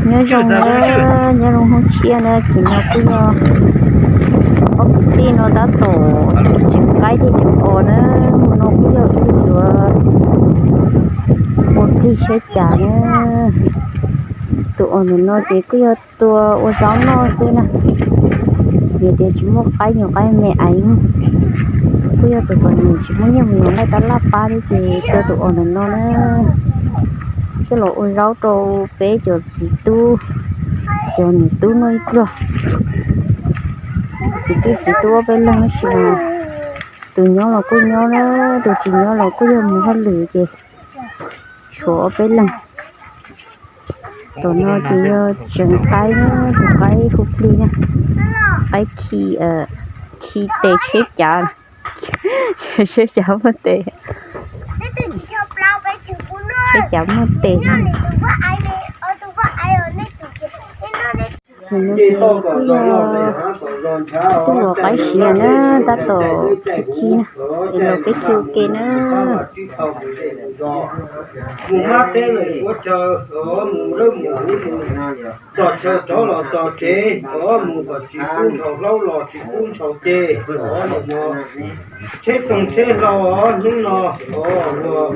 Nyob zoo na, nyob zoo hnub tshiab na, tsis no kuj yog ob kwv tij no tab tom tseem qaib thiab tseem os na. Mus no kuj yog wb yuav ua plig saib cas na. Tus os ntawm no ces kuj yog tua ua zaub noj xwb na, vim tias tsis muaj qaib nyuag qaib me aiv, kuj yog txom txom nyem tsis muaj nyiaj mus yuav nqaij tab laj pab thiab ces tua tus os ntawm no na, coj los ua zaub rau peb cov txiv tub, cov niam tub noj ib pluag. Kuv twb txiv tub ob peb leeg tab sis mas tus nyob los kuj nyob na, tus tsis nyob los kuj yog mus hauj lwm ces tshuav ob peb leeg. Tom no ces yog tseem qaib na, tus qaib hu plig na, qaib khi, khi tes tsheb cav, tsheb cav muaj tes, tsheb cav muaj tes. Tsis no ces kuj yog tuaj ua qaib siav na, tab tom khi khi na, es los peb khi ua ke na. Mus mab teb lawm suav chaw, mus dawb mus huv, mus txog chaw rov los txog tsev, mus kom tsis pub ntshaus hlaub los tsis pub ntshaus ceg, tsheb toog tsheb hlau os, hnub no luag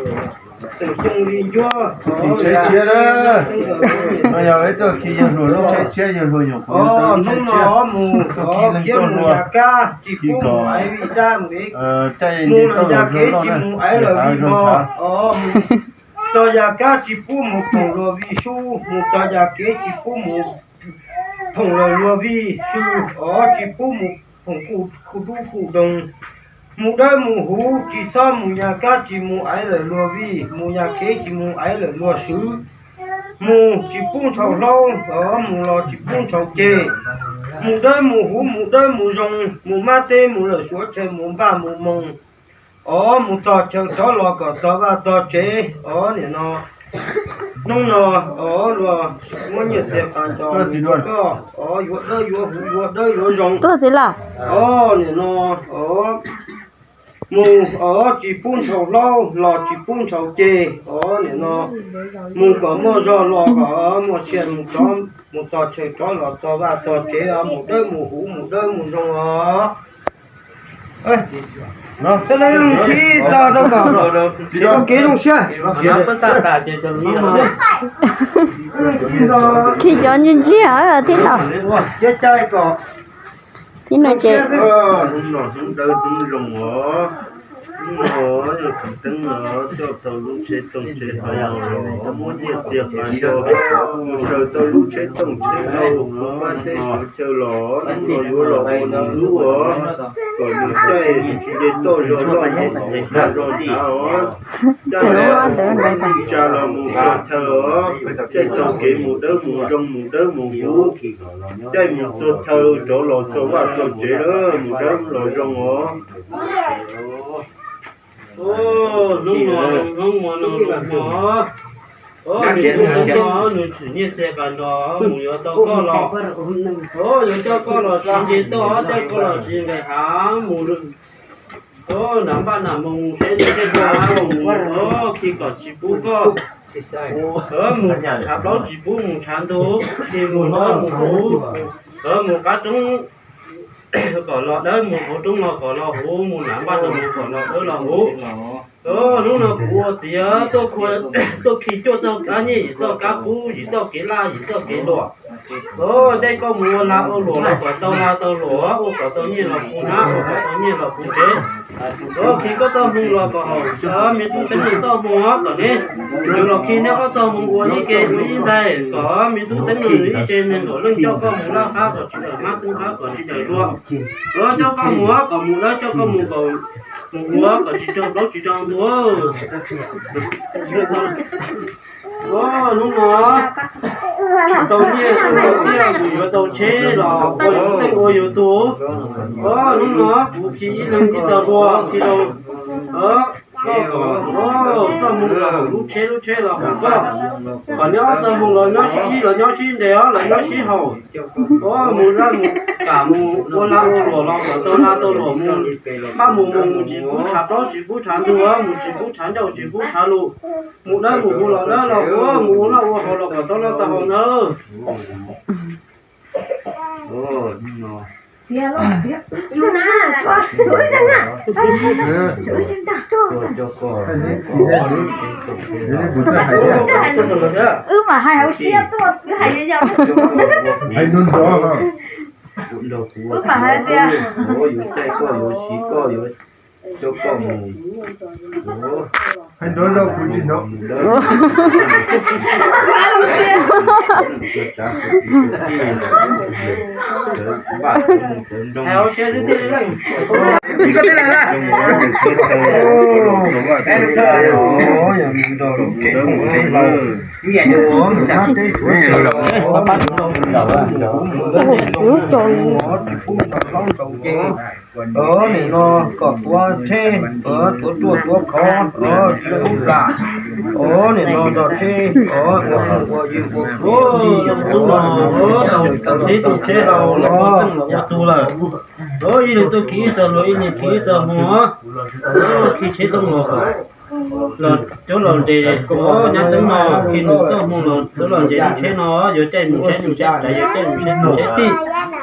xeem xyoo li ncuab. Tsheb tshiab na, no yog peb tuaj khi yawg hluas lub tsheb tshiab, yawg hluas nyuam qhuav hnub no mus khiav mus yas kab tsis pub mus aiv vij dab mus, mus lawm yas kev tsis mus aiv lawm vij mog, mus txog yas kab tsis pub mus phoom luag vij sub, mus txog yas kev tsis pub mus phoom lawm luag vij sub os, tsis pub mus phoom khu dub khu doog. Mus dawb mus huv tsis txhob mus yas kab tsis mus aiv lawm luag vij, mus yas kev tsis mus aiv lawm luag swv. Mus tsis pub ntshaus hlaub os, mus los tsis pub ntshaus ceg. Mus dawb mus huv mus dawb mus zoo, mus mab teb mus lawm suav chaw mus npaj mus moos os, mus txog chaw rov los kom txog vaj txog tsev os. Nim no hnub no os luag muab nyiaj txiag qas nco mus rau koj os, yuav dawb yuav huv yuav dawb yuav zoo. Tuaj txiv lawm. Os nim no os mus os tsis pub ntshaus hlaub los tsis pub ntshaus ceg os. Nim no mus kom muaj zog los kom muaj sia mus rov, mus txog chaw rov los txog vaj txog tsev os, mus dawb mus huv mus dawb mus zoo os. Sawv daws khib txog rau kom kev zoo siab. Khi cov ntsia ntsia thiab no. Thiab no ces hnub no hnub dawb hnub zoo os. Hnub no yog txiv teeb no coj tau lub tsheb tooj tsheb hlau los muab nyiaj txiag qas nco mus saws tau lub tsheb tooj tsheb hlau mus pab teb suav chaw los, hnub no yuav los ua nws lub os, kom nws caij tsis nce toj zog loj nce zog nrad os. Caij los mus tsa los mus txog chaw os, caij taug kev mus dawb mus zoo mus dawb mus huv, caij mus txog chaw rov los txog vaj txog tsev lawm mus dawb los zoo os. Hnub no hnub no los hmo, nws tshwm nyiaj txiag qas nco mus yuav tau koj los, yuav coj koj los tsis nce toj, coj koj los tsis nqes hav mus, nram npaj nram moos mus seb nws tej hav mus, khi kom tsis pub koj mus tshav plaub tsis pub mus tshav ntuj, khi mus noj mus huv, mus qab roob kom los dawb, mus hauv roob los kom los huv, mus nram npaj nram moos kom los dawb los huv. Hnub no kuv ua tiav tuaj khi cuaj txoj kab nyiaj, yim txoj kab kub, yim txoj kev laj, yim txoj kev luam. Tej koj mus ua lag ua luam los kom tau lag tau luam, ua kom tau nyiaj los puv hnab, ua kom tau nyiaj los puv tsev. Khi koj txoj hmoo los kom haum, me tub teeb nws txoj hmoo kom neb, nws los khi neb ob txoj hmoo ua ib ke ua ib ntais, kom me tub teeb nws ib tse neeg luam leej coj koj mus laj qab kom tsis tawm, hmab teeb qab kom tsis tawm dua. Coj koj mus kom mus dawb, coj koj mus kom mus huv kom tsis raug plaub tsis raug ntug. Hnub no tau nyiaj tau tiaj, kuv yuav tau tsheb los ua yus teej ua yus tug. Hnub no kuv khi ib leeg ib txoj hlua khi rau Koj kom txoj hmoo los haum lub tsheb, lub tsheb los haum koj. Kom nyob txoj hmoo los nyob sib ib, los nyob sib ntev os, los nyob sib haum. Mus dab mus kam mus ua lag ua luam los kom tau lag tau luam mus. Pab mus mus mus tsis pub tshav plaub tsis pub tshav ntug, mus tsis pub tshav ncauj tsis pub tshav lus. Mus dawb mus huv los dawb los huv, mus ua noj ua haus los kom tau noj tau haus ntag. Wb mam hais hauv siab tuaj xwb hais yog. Wb mam hais tias, hais nrov rau kuv tsis nrov. Ub, cov nim no kom tuav tsheb, tuav ruaj tuav khov, tsis pub kam. Nim no nrog tsheb ua ua ywg ua khuav, tsheb tus tsheb hau los ua tug lawm. Ib leeg tuaj khi ib tog luag, ib leeg khi ib tog hmo, khi tsheb tuaj mus kom los cov laus ntes, nyab teeb no khi nws txoj hmoo los cov laus ntes lub tsheb no, yuav caij mus tsheb mus tsheb tsav, yuav caij mus tsheb mus tsheb tij,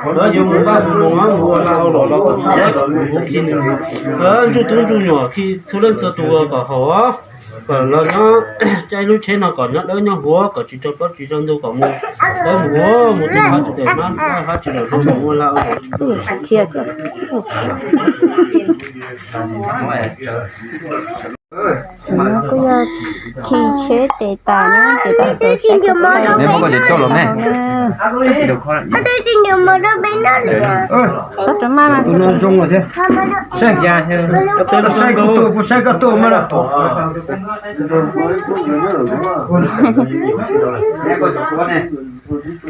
yuav mus vaj mus moos, mus ua lag ua luam los kom tsis txhob kom mus huv khi nws. Ntsuj tub ntsuj nyuam khi txhua leej txhua tus kom haum, kom los nyob caij lub tsheb no kom nyob dawb nyob huv, kom tsis raug plaub tsis raug ntug, kom mus dawb mus huv, mus tau hab tsis tawm hab, hab tsis tawm hab, mus ua lag ua luam. Tam sim no kuj yog khi tsheb tes tas na, ces tab tom saib koj tais. Muab koj cov tshuaj los me. Txhob rau maj mas txhob rau. Saib koj tuaj, kuv saib koj tuaj mas.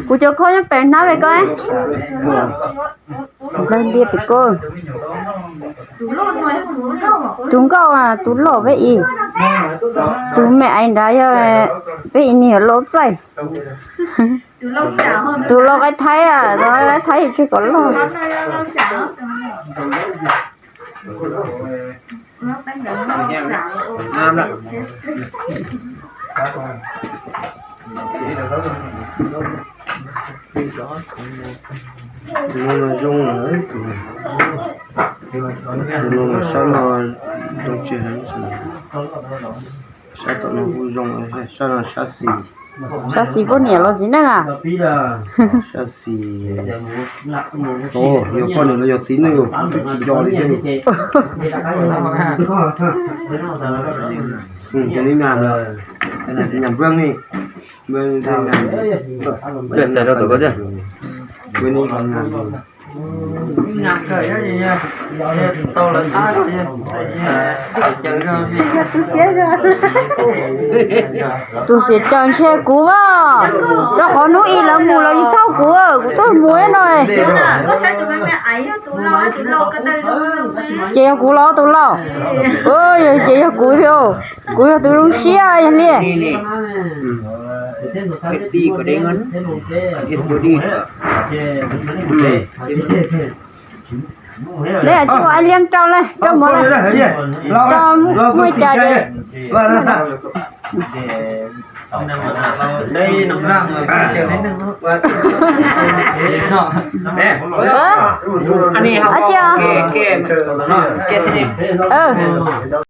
Kuv cov khob nyob pem hnab pem koj. Nplawg ntiag pem koj. Tus nkauj, tus loj peb ib, tus me aiv nrad yog peb ib niag loj txaij. Tus loj qaib thaib, tus qaib thaib tseg kom loj. Tus no zoo lawm, tus no mas sab no zoo tsis heev, sab tom no kuj zoo, sab no sab xis. Sab xis poj niam los txiv neej a? Sab xis, yog poj niam los yog txiv neej twb tsis nco li thiab. Cov li nyam, nyam nplooj ni, txais rau tom ko thiab. Tus xiam caws ntshe kuv as, rau qhov hnub ib lawv mus lawv tsis thaub kuv, kuv twb mus no. Ces yog kuv los tus laus, ces yog kuv thiab, kuv yog tus zoo siab yog li. Dej tsis ua ai liab rau le, rau mov le, rau muaj cas ces. Ua tsi os?